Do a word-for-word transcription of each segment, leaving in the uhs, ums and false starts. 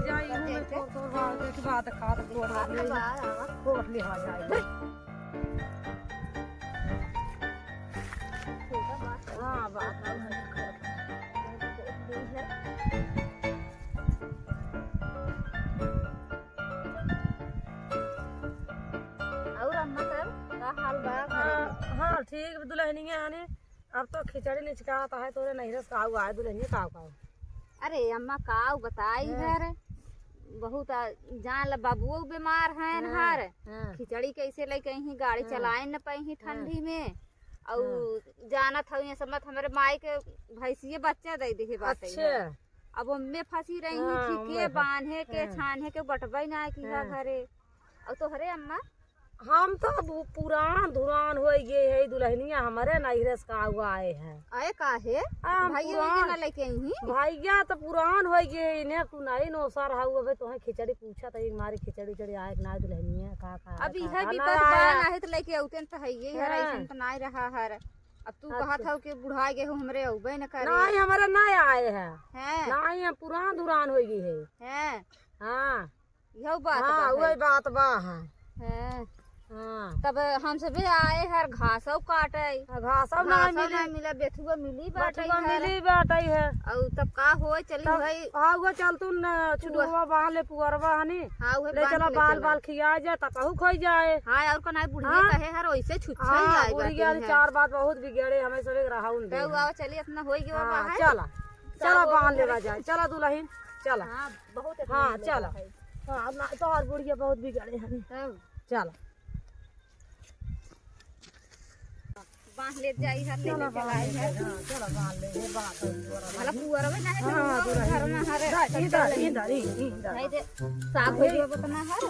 जाई, इहू में थोड़, थोड़ बात, देखी बात, खात, थोड़, थोड़, थोड़ ले आ जाई। हाँ, बात, बात। और अम्मा तब का हाल बा? हाँ, हाँ, ठीक, दुल्हनिया हने। अब तो खिचड़ी निचकात है, तोरे नैहरे से काऊ आए, दुल्हनिया काऊ काऊ। अरे अम्मा, काऊ बताई हाँ। हर, बहुत आ, जान ला, बाबुओ बीमार हैं हाँ, हर। हाँ। खिचड़ी कैसे लेके अइहीं, गाड़ी हाँ। चलाए न पाइहीं हाँ। ठंडी में। और हाँ। जानत हऊ, ये सब मत, हमरे माई के भैंसिए बच्चा दे दे बाटे अच्छा। है। अब ओम्मे फंसी रही हाँ, ही, ओम्मे के फंस-, बांधे के, हाँ। छाने के, बटबे ना किहा हाँ। घरे। और तोहरे अम्मा? हम तो अब पुरान धुरान होइ गए है, दुल्हनिया हमरे नैहरे से काऊ आए हैं। आए काहे? आ, हम भैया पुरान, ना लेके अइहीं? भैया तो पुरान होइ गए है, इन्हें तू नहीं नौसर हऊ, अबे तोहे खिचड़ी पूछत है, हमारी खिचड़ी उचड़ी आए कि ना दुल्हनिया, का, का, अब का, इहे का, विपत ना बा, आया। नाहीं तो लेके अउते न तो है, ये हर हाँ। ऐसन तो नाहीं रहा हर। अब तू अच्छा। कहत हऊ कि बुढ़ाए गए हो, हमरे अउबे न करे। नाहीं, हमरे नाहीं आए हैं। हैं? नाहीं, हम पुरान धुरान होइ गए है। हैं? हाँ। इहो बात हाँ, बा है। उहे बात बा है। हाँ। हाँ। तब हम सबे आए हर घासौ काटे। आ, घासौ ना घासौ मिली। ना मिला, बेथुआ मिली बाटे बथुआ हर। मिली बाटे है। अउ तब का होए, चली तब भाई। हाँ, उहे चल तू न, छुटुआ बांध ले, पुअरवा हनी। हाँ, उहे ले बांध चला, के ले बाल, चला। बाल खिया जाए, तब कहू खोई जाए। हाँ, और कनाई बुढ़िया हाँ। कहे हर, वैसे छुच्छा ही हाँ, आई बुढ़िया बाटे है। चार बात बहुत बिगड़े, हमें सबे रहाउन दे। तो आवा, चली, इतना होई गवा हाँ, बा है। चला। चला, बांध लेवा जाए। चला दुल्हन, चला। हाँ, बहुत हाँ, इतना चला। है। हाँ, ना, तोहर बुढ़िया बहुत बिगड़े हनी। तब? चला। बांध ले जाई हर, ले चला, ले चला बांध आई ले, हर। हाँ, चला, बांध ले, ये बात है, पुअरा भला बांध। पुअरवे ना है, हाँ, तो दुल्हन। घर में हरे इधर, इधर, इधर, इधर। भाई दे, साग ये भुजिया बतना हर।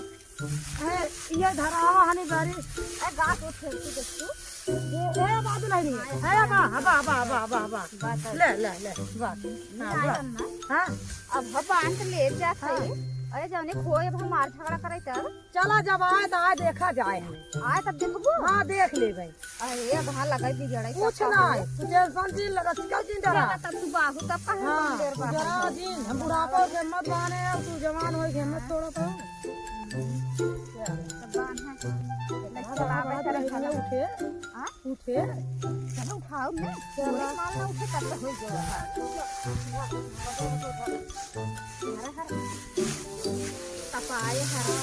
ए, ये धरावा हनी बारी। ए, गाछ उठ फेर तू देख तू। ए, ए, बाबू नहीं है। ए, बा, बा, बा, बा, बा, बा। बात है। ले, ले, ले, बा। नहीं हाँ, आया बा। ना। हाँ। अब हम बांध ले जात हाँ। है। अरे, जौने खोए, अब हमार झगड़ा करे तब। चला, जब आए तो आए, देखा जाए हम। आए तब देखबू? हाँ, देख ले भाई। अरे, अब हाँ लगे बिगड़े, कुछ तब ना का है, होई? तू टेंशन जिन लगा, चिकल जिन डरा। चला, तब तू बाहू, तब कहाँ हाँ, हम देर बाहर जरा हो? जिन, हम बुढ़ापा के मत बाने, अब तू जवान होई के मत तोड़ा तो। तब बांध है। हाँ, चलावे बाबा, करे बहिनिया भला। उठे। हाँ? उठे। चलो उठाओ ने। चला। पूरा माल ना उठे, तब तो हो गया। हरा, हरा। तपाए हरा।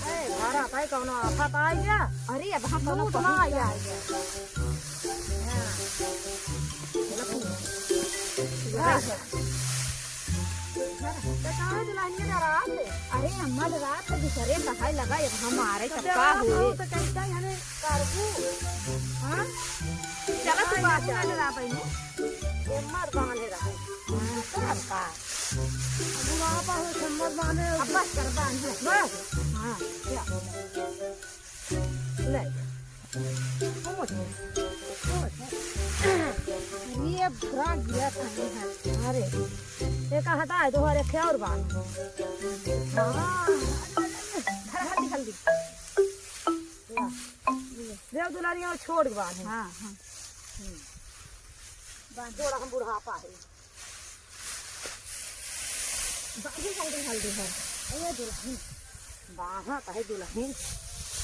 ए, हरा पाई कौनो आफत आई गया? अरे, अब हम कौनो लूट ना पहुंच आई गया। आई गया। हाँ। चलो, पूरा। हाँ। तो कहाँ दुल्हनिया डरात है? अरे अम्मा, डरात तो दूसरे कहाई लगा, अब हम आ रहे, तो तब का डरात हुए? हो तो कैसे हमें करबू? हाँ? चला तू बाबू ना डरा पाई ने। ये मत बांधे रहे। हाँ, तब का? बुढ़ापा हो, हिम्मत बांधे। अब बस कर, बांध ले। बस? हाँ, क्या? ले। अरे, अब बुरा गिरा था, नहीं है। अरे, ये का हटा है, तो और एक और बांध। हाँ। हल्दी, हल्दी। ला। देव दुलारी और छोड़ के बांध। हाँ, हाँ। हम्म। बांध। थोड़ा हम बुढ़ापा है। बांधी हल्दी हल्दी है। ए दुल्हन, बांधा काहे दुल्हन?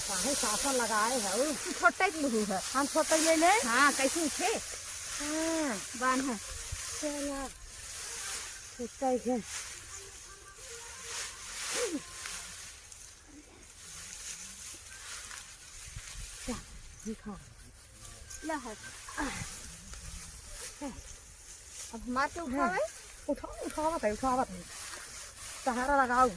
काहे सासन लगाए है? तू छोटा ही लूहू है। हम छोटा ही ले ले? हाँ, कैसे उठे? हाँ। बांधा। चला। छोटा ही है। चल, दिखा। ला है। अब हमार के उठावे? हाँ, उठाओ, उठावत है, उठावत है। सहारा लगाओ।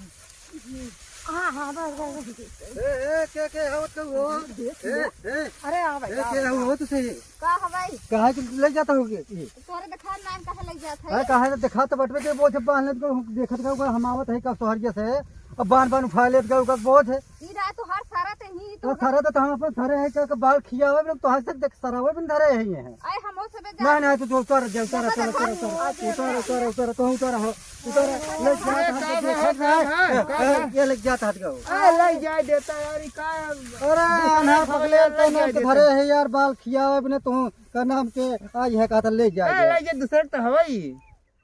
हाँ, हाँ, बस, बस, बस। ए, ए, के, के आवत कहू हो? देख, ए, देख। ए। अरे, आ भाई, ए, आ के भाई, हो आ। तो सही। का है भाई? कहाँ के ले जाता हो के? तोरे देखा नाम कहाँ ले जात है? अरे, कहाँ ले देखा तो बटवे के बोझ बांध लेत को, देखत का हम आवत है का सोहरिया से। अब बांध बांध उठा लेत का, का बोझ है। ई रात तो हर सारा नहीं तो तो सारा तो हम अपन धरे हैं, क्या बाल खियावे बिन, तो हंस देख सरावे बिन धरे हैं ये हैं। आए हम से बे नहीं, नहीं, तो जो उतार, जो उतार, उतार, उतार, उतार, उतार, उतार, उतार, तो उतार, हो, उतार, ले जा, अरे, हाथ का दे, है, देख, का है, है, ए, का ए, है? ये ले जा, हाथ का हो। ए, ले जाए देता यार, ये का है? अरे, अनहार पकले, ले तो जाए नाम के देता। धरे है यार, बाल खियावे बिन, तो का नाम के, आ, ये कहता ले जाए ए, दे। ले जाए, दूसरे तो हवाई।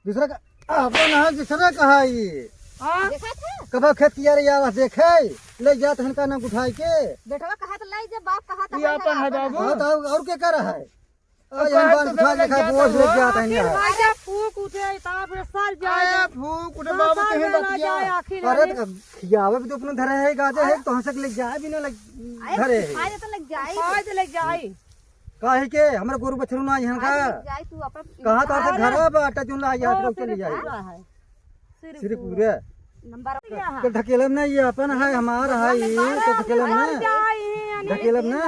दूसरा का, अपन है, दूसरा का है ये। हाँ? देखा था? कबो खेत किया रे यार, देखे, ले जात हन का नाम उठाई के। बेटवा कहा तो लाई जे, बाप कहा तो ये है अपन है ना, बाबू। हाँ, तो और, और के कर है? अब आ, यहाँ कहे बाल तो उठा ले के खाए, जाता बोझ ले हुआ। जात है आखिर यहाँ। राजा फूक उठे, इतना बड़े सर जाए। आया फूक उठे, बाबू संसार कहीं में ना बतिया। जाए आखिर अरे, हमें। तो खियावे भी तो अपने धरे है, गाजे है, हाँ। तो हंसक ले जाए भी ना लग-, अरे, धरे है। खाए तो लग जाए। खाए तो लग जाए। काहे के? हमरा गोरू बछरू ना यहाँ का? आज जाई तू अपन कहाँ तो अरे, घर बा, अटा चुन ला, यहाँ ओ, पे चली जाई। पूरा है। श्री श्री पूरा। पूरा। नंबर तो ढकेलम ना, ये अपन है, हमार है, ये तो ढकेलम ना। ढकेलम ना।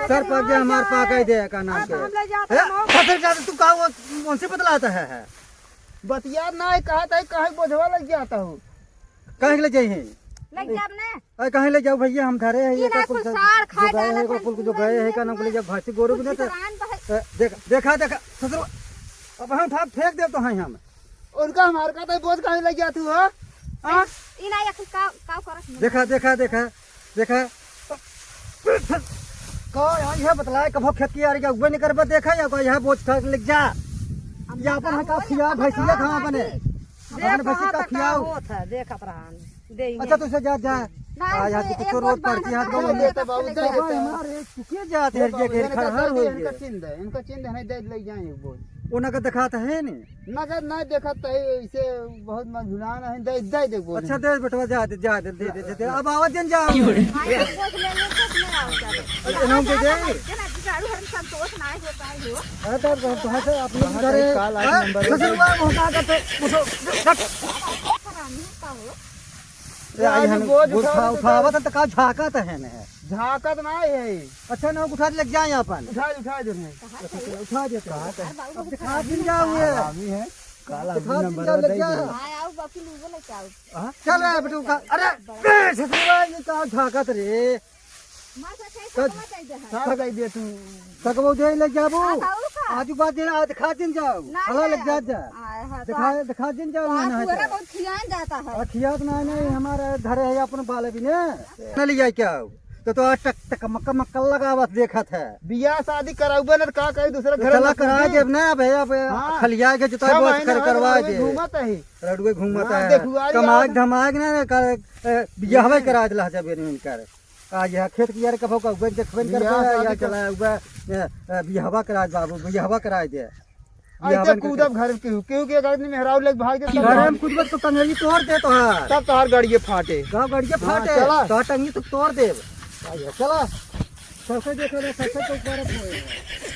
सर पक गया हमार, पाक है दे का नाम के। हम ले जाते हैं। फसर जाते तू का वो कौन से बतलाता है, है? बतिया ना है, कहा था, कहे बोझवा लग जाता हो। काहे के ले जाई हैं? लग जाब ना। अरे काहे ले जाऊ भैया, हम धरे हैं, ये ये ना का कुल कुल सब सार खा जो गए डाला हैं, था, कुल जो पूरा गए हैं, ये का नाम को ले जाओ, भैंसी गोरू भी ना तो। ए, देखा, देखा, देखा, ससुर, अब हम उठा फेंक देब तो हैं हम। उनका हमार का तो बोझ काहे ले जात हो? हाँ? ई ना एक का, का करत नहीं। देखा, देखा, देखा, देखा। का यार, यह बतलाए, कभो खेत की यार, क्या उगबे नहीं करबे, देखा या कोई यह बोझ उठा के ले जा। हम या अपन का हम का बोले, खिया, हम भैंसिया का खा अपने। अपने भैंसी का खियाओ। होत है, देखत रहन। देंगे। अच्छा, तो से जा, जा। नहीं, आ, यहाँ से तो एक कुछ रोड पर बांधल की हाथ है, बाबू, ये तो बाबू, तो दे देते हैं। हमारे चुके जाते हैं, ये बाबू, ये इनका खरहर चिन्ह हो है, गए। इनका चिन्ह है, इनका चिन्ह है, नहीं दे ले जाए एक बोझ। उनका दिखाता है नहीं। नगद नहीं देखत है, इसे बहुत मझुलान है, दे, दे दे बोझ। अच्छा, दे बेटवा, जा दे, जा दे, दे दे, दे दे। अब आवाज जन जाओ। क्यों रे? हाँ, एक बोझ ले ले, सब ले आओ, जा दे। अरे, इन्हों के दे। ना, ना, ना, संतोष ना हो पाए हो। अरे, तो, तो, तो, तो, अपने बाहर घर है, काल आठ हाँ? नंबर ससुर वाला मुँह का करते, उठो, हट। हरामी का हो? ए, आई आज हन, बोझ बोझ उठा उठा, के उठावत है तो का झाकत है ने? झाकत ना है। अच्छा, ना उठा ले जाए अपन। उठा, उठा दे रहे हैं। कहाँ से? उठा देते हैं। कहाँ से? अरे बाबू, अब बहुत दिखा हरामी दिन है। जाओ ये। हरामी है। काला दिखा दिन नंबर जाओ, ले बताइए। जाओ। हाँ, आओ, बाकी लोगों ले के आओ। हाँ? चल रहा है बेटू का। अरे, बे, ससुरा, ये का झाकत रे? मार से खाए, कद-, सब कमा चाहिए है। सब कह दे तू। तकबो दे ले जाबू। हाँ, तो और का? आजू बाजू आज खा दिन जाओ। नहीं, हला नहीं, लग जात जा। हाँ, हाँ, तो दिखा, आप, दिखा दिन जाओ तो यहाँ आप ना पूरा जा। बहुत खियान जाता है। और खियात ना, नहीं, हाँ। हमारा धरे है अपन बाले भी ने। ना ले जाए क्या हो? तो, तो आज टक, टक, मक्का, मक्का लगावत देखत है। बियाह शादी कराउबे न, का कही दूसरा तो घर चला में करा घूमे। देब ना भैया, अब हाँ। खलिया के जुताई छह बोस महीने कर हो गए करवा रउए दे। घूमत है। रउए घूमत हाँ, है। देखुआ लिया कमाग है। धमाग ना, ना कर, ए, बियाहवे हम्म। करा दिला जब इनकर। आ, यह खेत की यार कभो का उबे देखबे न बियाह करबे, शादी या कर- चला उबे, ए, ए, बियाहवा करा दे बाबू, बियाहवा करा दे। ऐसे बियाहवा न कूदब करबे। घर में केहू, केहू के अगर मेहरारू लेके भाग जाए, तब घर में कूदबे तो टंगरी तोड़ दे तोहार। तब तोहार गड़िए फाटे। गाँव गड़िए हाँ, फाटे, चला। तोहार टंगरी तो तोड़ दे। आ, चला। सबसे देखो रे, सबसे तो ऊपर है।